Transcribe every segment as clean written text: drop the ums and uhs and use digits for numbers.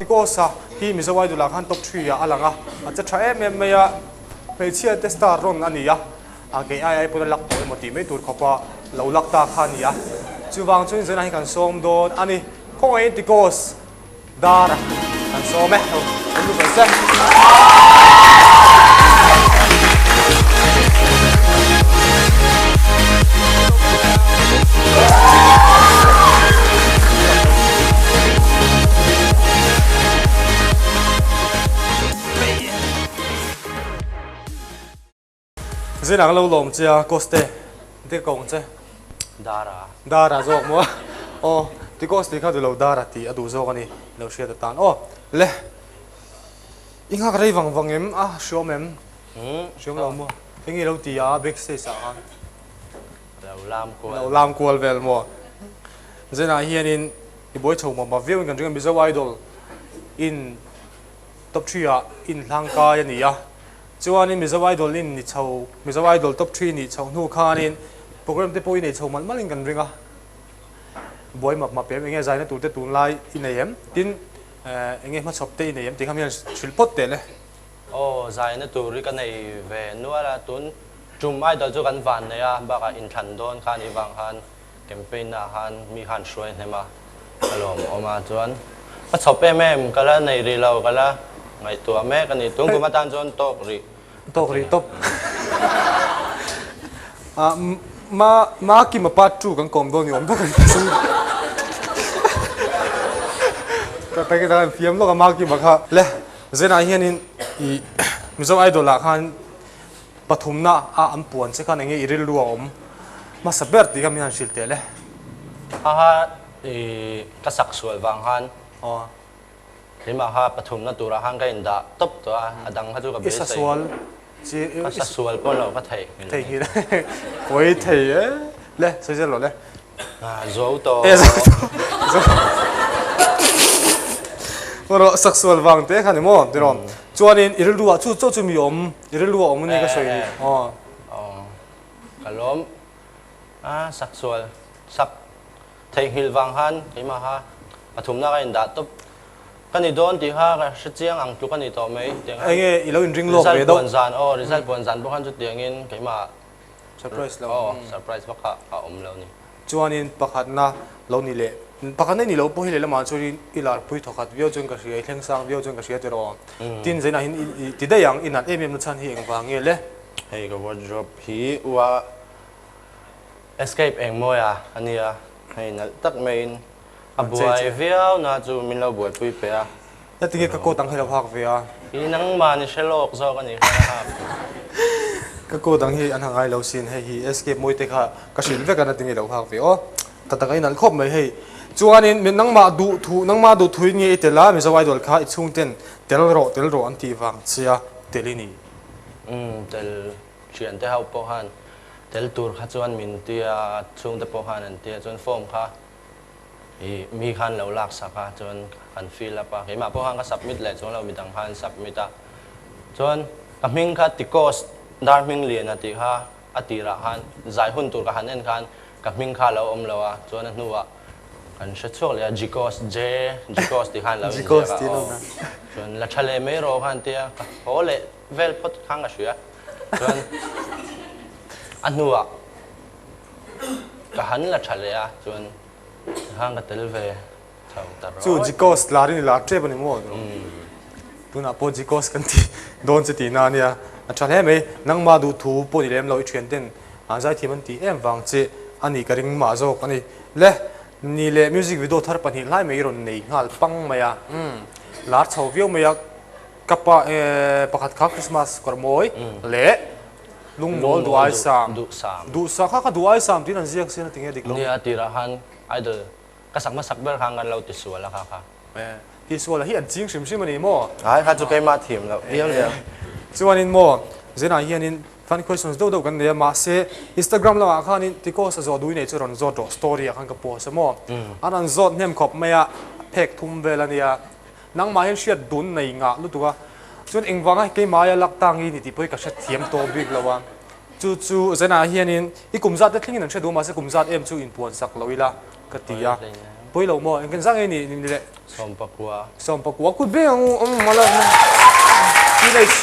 Ticos-a hi Mizo Idol-ah khan top three-ah a lang a, a che tha em em mai a, hmeichhia te star rawn a ni a, a kei ai ai pawn a lak tawh emaw tih mai tur khawpa lo lak ta kha a ni a. Chuvang chuan zainah hi kan sawm dawn a ni. Khawngaihin Ticos dar kan sawm e. Kan lu mai se. Zinah ka lo lawm che a, Koste, te ka awm che. Dara. Dara zawk maw? Aw, ti Koste kha duh lo Dara tih a duh zawk a ni, lo hriat atan. Aw, le, i nghak rei vang vang em? A, hriawm em? Hriawm lo maw? Eng nge lo ti a backstage ah khan? Lo lam kual. Lo lam kual vel maw? Zinah hianin i buai chho mawp mawp viau in kan ring a, Mizo Idol in top 3 ah inhlang kai a ni a. Chuanin Mizo Idol in ni chho, Mizo Idol top 3 nih chhoh hnu khanin program te pawh i nei chho malh malhin kan ring a. Buai map map em, enge zaina tur te tunlai i nei em? Tin, enge hmachhawp te i nei em tih kha mi hian hrilh phawt teh le. Aw, zaina tur hi ka nei ve nual a, tun tum Idol chu kan van nei a, bakah inthlan dawn kha anih vang khan Campaign ah khan mi khan hruai hnem a, ka lawm awm a, chuan ka chhawp em em, ka la nei rih lo, ka la ngaihtuah mek a ni, tun kum atan chuan tawk rih. Tawk rih tawp. Ah ma ma Kima part 2 kan kawm dawn ni awm tak a ni. Ka ta ka fiam lawk a ma Kima kha. Le Zenah hianin i Mizo Idol ah khan Pathumna a an puan che khan enge i rilru a awm hmasa ber tih kha min han hrilh teh le. Haha i ka sak sual vang khan keimah kha pathumna turah khan ka indah tawp tawh a, a dang kha chu ka beisei. I sa sual chi Ka sa sual pawh lo ka thei nghilh. Thei nghilh kawi thei e le sawi zel lo le. Zo tawh. E zo tawh. Rawh sak sual vang te kha ni maw tiraw. Chuanin i rilru ah chu chu chu mi awm I rilru a awm a ni ka sawi ni. Aw. Aw. Ka lawm. A sak sual sak theihnghilh vang khan keimah kha pathumna ka indah tawp. Ka ni dawn tih kha ka hre chiang ang tluk a ni tawh mai tiang khan. Enge i lo inring lawk ve deuh. Result puan zan aw result puan zan pawh khan chutiangin keimah Surprise lo. Aw surprise vak kha a awm lo ni. Chuanin pakhatna lo ni leh, pakhatna i ni lo pawh hi lehlamah chuanin i larpui thawkhat viau chuan ka hria, i thleng sang viau chuan ka hria tiraw. Tin, zainah hian i ti daih ang, i nat em em na chhan hi engvang nge le? Hei ka wardrobe hi ua Escape Engmawia a nia, hei nalh tak maiin a buai viau na chu min lo buaipui pe a. Na tinge ka coat ang hi lo hak ve a? I nangmah ni hre lawk zawk a nih kha ka hak. Ka coat ang hi an ha ngai lo sin, hei hi Escape mawi te kha ka hrilh vek a na tinge lo hak ve aw. Ta tak a inalh khawp mai hei. Chuanin mi nangmah duh thu, nangmah duh thuin nge i tel a, Mizo Idol kha i chhungten tel rawh tel rawh an tih vang chia tel i ni. Umm tel thiante ho pawh khan tel tur kha chuan min tia, chhungte pawh khan an tia chuan form kha I mi khan lo lak sak a, chuan kan fill up a, keimah pawh khan ka submit leh chuang lo, midang khan an submit a. Chuan ka hming kha Tikos dar hming lian a tih kha a tirah khan zai hun tur ka han en khan ka hming kha a lo awm lo a, chuan a hnuah kan hre chhuak leh a Jikos, J, Jikos tih khan lo inziak a, aw. Chuan la tha leh mai rawh khan tia ka haw leh vel phawt khan ka hria. Chuan a hnuah Ka han la tha leh a, chuan hang ka tel ve chho ta rawih. Chu Jikos lar in i lar tep a ni maw? Tunah pawh Jikos kan ti dawn che tihna a nia. A tha hle mai. Nangmah duh thu pawh ni lem lo i thian ten zaithiam an tih em vang che a nih ka ring mah zawk a ni. Le, ni leh music video thar pahnih hlai mai i rawn nei nghal pang mai a. Lar chho viau mai a. Ka pa pakhat kha Christmas kawr mawi leh Lungmawl Duaisam. Duhsam. Duhsam kha kha Duaisam tiin an ziak sin a ti nge dik lo. Nia tirah khan Idol ka sak hmasak ber khan kan lo tisual a kha kha. Tisual a hi an ching hrim hrim a ni maw? Ai kha chu keimah thiam loh viau nia. Chuanin maw Zenah hianin fun questions deuh deuh kan nei a mahse Instagram lamah khanin Ticos a zawh duh i nei chu rawn zawt rawh story ah khan ka post a maw? An rawn zawt hnem khawp mai a phek thum vel a nia. Nangmah hian hriat dun nei ngah lutuk a, chuan engvanga keimaia lak ta nge ni tih pawh hi ka hre thiam tawh bik lo a. Chu chu zanah hianin i kum zat te thlengin an hre duh mahse kum zat em chu inpuan sak lo ila ka ti a. Pawi lo maw? Engtin zah nge ni ni le? Sawmpakua. Sawmpakua kut veng ang u awm ala teenage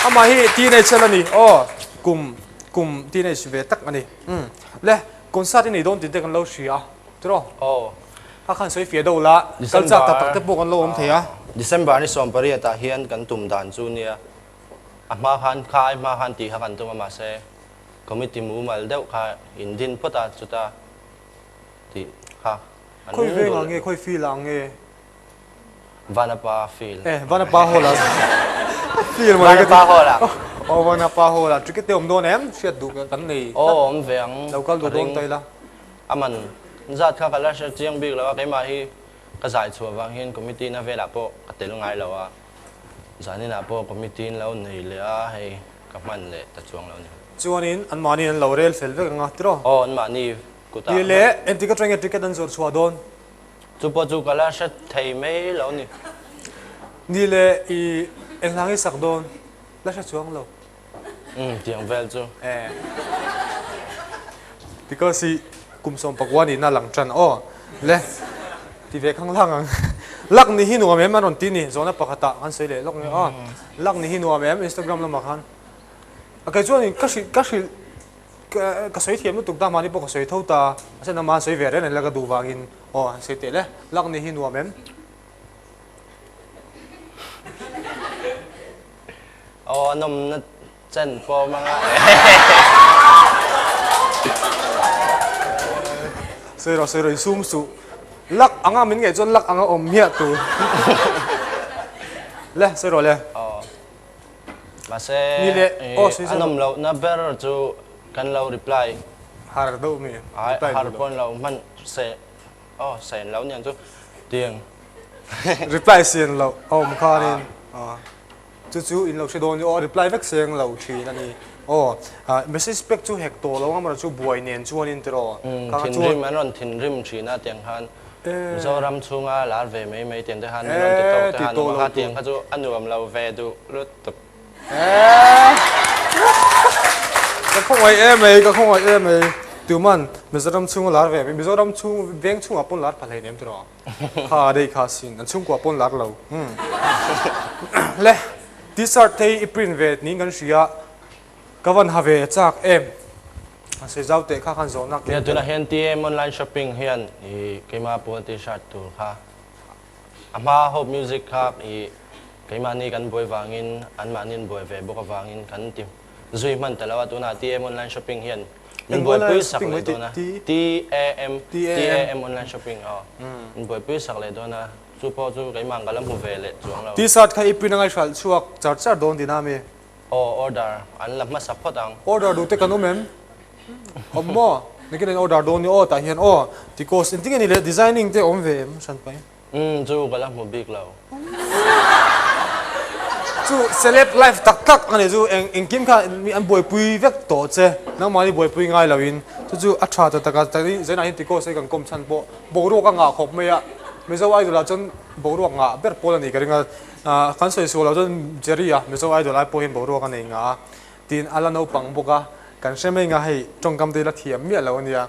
amah hi teenage a la ni aw kum kum teenage ve tak a ni umm le concert i nei dawn tih te kan lo hria tiraw? Aw. A khan sawi fiah deuh la kal chak tak tak te pawh kan lo awm thei a. December ni 18 ah hian kan tum dan chu nia a hma khan kha ai hma khan tih kha kan tum a mahse committee mumal deuh kha in din phawt a chuta tih kha an Khawi veng ah nge, khawi field ah nge? Vanapa field. Eh, Vanapa hall ah field mawle ka ti. Vanapa hall ah. Aw, Vanapa hall ah. Ticket te awm dawn em? Hriat duh kan nei. Aw, awm ve ang. Lo kal duh dawn ta ila. A man zat kha ka la hre chiang bik lo a, keimah hi ka zai chhuah vang hian committee na velah pawh ka tel ngai lo a, zaninah pawh committee in lo nei leh a, hei ka hman leh ta chuang lo a ni. Chuanin anmahni an lo rel fel vek ang a, tiraw? Aw, anmahni kutah. Tih leh engtik atang nge ticket an zawrh chhuah dawn? Chu pawh chu ka la hre thei mai lo ni. Ni leh i enghlang i sak dawn? La hre chuang lo. Umm tiang vel chu. Eh. Because i kum 11 nihna lang tan aw. Le. Ti ve khang lang ang. Luck ni hi nuam em an rawn ti ni zawhna pakhatah kan sawi leh lawk nge aw. Luck ni hi nuam em Instagram lamah khan. A kei chuan ka hrilh ka hrilh ka sawi thiam lutuk ta mahni pawh ka sawi tho ta. A sen ama an sawi ve reng reng la ka duh vangin aw han sawi teh le. Luck ni hi nuam em. Aw a nawmna chen pawh hmang a. Sawi rawh sawi rawh insum suh. Luck anga min ngaih chuan luck anga awm hmiah tur. Le sawi rawh le. Aw. Mahse a nawm lohna ber chu kan lo reply. Har deuh mi. Reply har pawn lo hman se Aw sen lo niang chu tiang. Reply sen lo a awm khanin chu chu in lo hre dawn ni aw reply vek seng lo thin a ni aw message pek chu hek tawh lo ang amarawh chu buai nen chuanin tiraw thinrim an rawn thinrim thin a tiang khan Mizoram chhunga lar ve mai mai tiang te khan min rawn ti tawk te khan awm a kha tiang kha chu a nuam lo ve duh lutuk. Ka khawngaih em mai, ka khawngaih em mai. Tuman Mizoram chhunga lar ve, Mizoram chhung veng chhungah pawn lar pha hleinem tiraw? Kha dei kha sin, an chhungkua pawn lar lo. Le, t-shirt te hi i print ve niin kan hria, ka van ha ve chak em. An sawi zau teh kha khan zawhna ken. Nia, tunah hian TM online shopping hian i keimah puan t-shirt tur kha A hma Hope Music kha i keimahni kan buai vangin anmahni an buai ve bawk avangin kan ti zui hman ta lo a, tunah TAM Online Shopping hian min buaipui sak leh dawn a, TAM, TAM Online Shopping aw, min buaipui sak leh dawn a, chu pawh chu keimah ka la hmu ve leh chuang lo. T-shirt kha i print a ngaihhralh chhuak char char dawn tihna ami? Aw, order an la hmasa phawt ang. Order duh te kan awm em? Awm maw? Nikin an order dawn ni aw tah hian aw Tikos engtin nge ni le designing te awm ve em hranpai? Umm chu ka la hmu bik lo. Chu celeb life tak tak a ni chu eng engkim kha mi an buaipui vek tawh che nangmahni buaipui ngai lo in chu chu a tha ta tak a tani zainah hian Tikos hi kan kawm chhan pawh boruak a ngah khawp mai a Mizo idol ah chuan boruak ngah ber pawl a ni ka ring a kan sawi sual lo chuan Jerry a Mizo idol ai pawh hian boruak a nei ngah a. Tiin a la naupang bawk a, kan hre mai nga hei tawngkam te hi la thiam miah lo a nia.